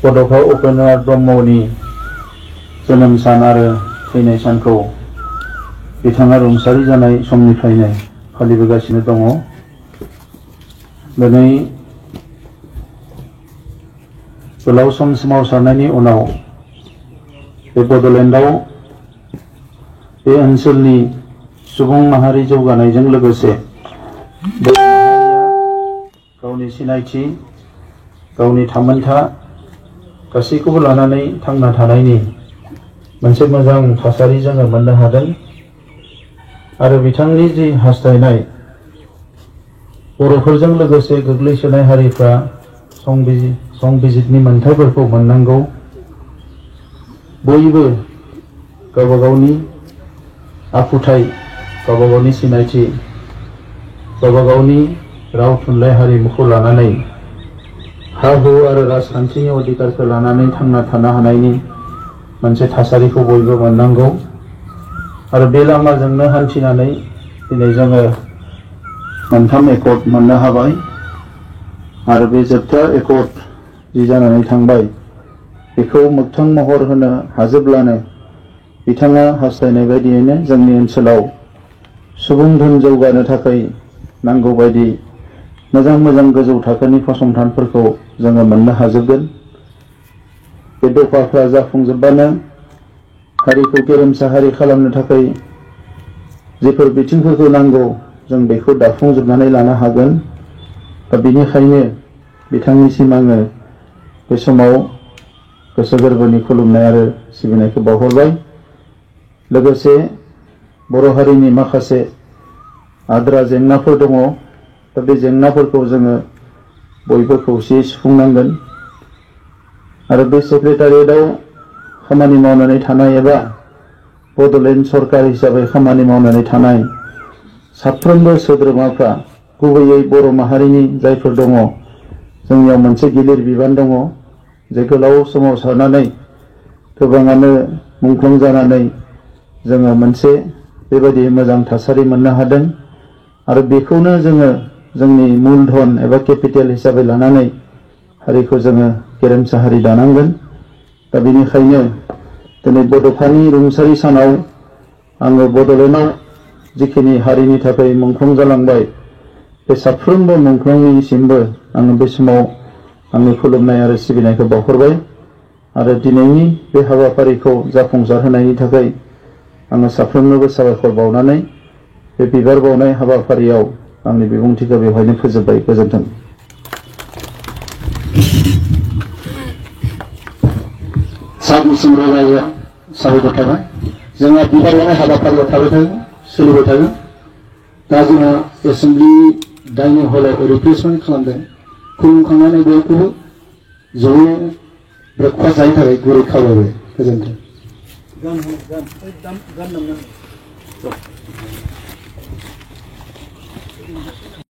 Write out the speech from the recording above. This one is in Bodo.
बड'फा उपेन्द्रनाथ ब्रह्मनि जोनोम सान आरो थैनाय सानखौ बिथाङा रुंसारि जानाय समनिफ्रायनो फालिबोगासिनो दङ। दिनै गोलाव सम सोमावसारनायनि उनाव बे बड'लेण्डआव बे ओनसोलनि सुबुं माहारि जौगानायजों लोगोसे बर' माहारिया गावनि सिनायथि, गावनि थामोनथा गासैखौबो लानानै थांना थानायनि मोनसे मोजां थासारि जोङो मोननो हादों। आरो बिथांनि जि हास्थायनाय बर'फोरजों लोगोसे गोग्लैसोनाय हारिफ्रा संबिजितनि मोनथायफोरखौ मोननांगौ, बयबो गावबा गावनि आखुथाय, गावबा गावनि सिनायथि, गावबा गावनि राव थुनलाइ हारिमुखौ लानानै हा-हु आरो राजखान्थिनि अधिकारखौ लानानै थांना थानो हानायनि मोनसे थासारिखौ बयबो मोननांगौ। आरो बे लामाजोंनो हान्थिनानै दिनै जोङो मोनथाम एकर्ड मोननो हाबाय। आरो बे जोबथा एकर्ड जि जानानै थांबाय बेखौ मोगथां महर होनो हाजोबब्लानो बिथाङा हास्थायनाय बायदियैनो जोंनि ओनसोलाव सुबुं धोन जौगानो थाखाय नांगौ बायदि मोजां मोजां गोजौ थाखोनि फसंथानफोरखौ जोङो मोननो हाजोबगोन। बे दफाफ्रा जाफुंजोबबानो हारिखौ गेरेमसा हारि खालामनो थाखाय जेफोर बिथिंफोरखौ नांगौ जों बेखौ दाफुंजोबनानै लानो हागोन। दा बेनिखायनो बिथांनिसिम आङो बे समाव गोसो गोरबोनि खुलुमनाय आरो सिबिनायखौ बावहरबाय। लोगोसे बर' हारिनि माखासे आद्रा जेंनाफोर दङ। दा बे जेंनाफोरखौ जोङो बयबो खौसेयै सुफुंनांगोन। आरो बे सेक्रेटारियेटआव खामानि मावनानै थानाय एबा बड'लेण्ड सरकार हिसाबै खामानि मावनानै थानाय साफ्रोमबो सोद्रोमाफ्रा, गुबैयै बर' माहारिनि जायफोर दङ, जोंनियाव मोनसे गिलिर बिबान दङ जे गोलाव सोमावसारनानै गोबाङानो मुंख्लं जानानै जोङो मोनसे बेबायदि मोजां थासारि मोननो हादों। आरो बेखौनो जोङो जोंनि मूलधन एबा केपिटेल हिसाबै लानानै हारिखौ जोङो गेरेमसा हारि दानांगोन। दा बेनिखायनो दिनै बड'फानि रुंसारि सानाव आङो बड'लेण्डआव जिखिनि हारिनि थाखाय मुंख्लं जालांबाय बे साफ्रोमबो मुंख्लंनिसिमबो आङो बे समाव आंनि खुलुमनाय आरो सिबिनायखौ बावहरबाय। आरो दिनैनि बे हाबाफारिखौ जाफुंसार होनायनि थाखाय आङो साफ्रोमनोबो साबायखर बावनानै बे बिबार बावनाय हाबाफारियाव आंनि बिबुंथिखौ बेवहायनो फोजोबबाय। गोजोन्थों। साबसिन रायजो साबायखर थाबाय। जोंहा बिबार बावनाय हाबाफारिया थाबाय थागोन, सोलिबाय थागोन। दा जोङो एसेम्बलि डाइनिं हलाव रिफ्रेसमेन्ट खालामदों। खुलुमखांनानै बयखौबो जयै ब्रेकफास्ट जानो थाखाय गुरै खावलायबाय। गोजोन्थों।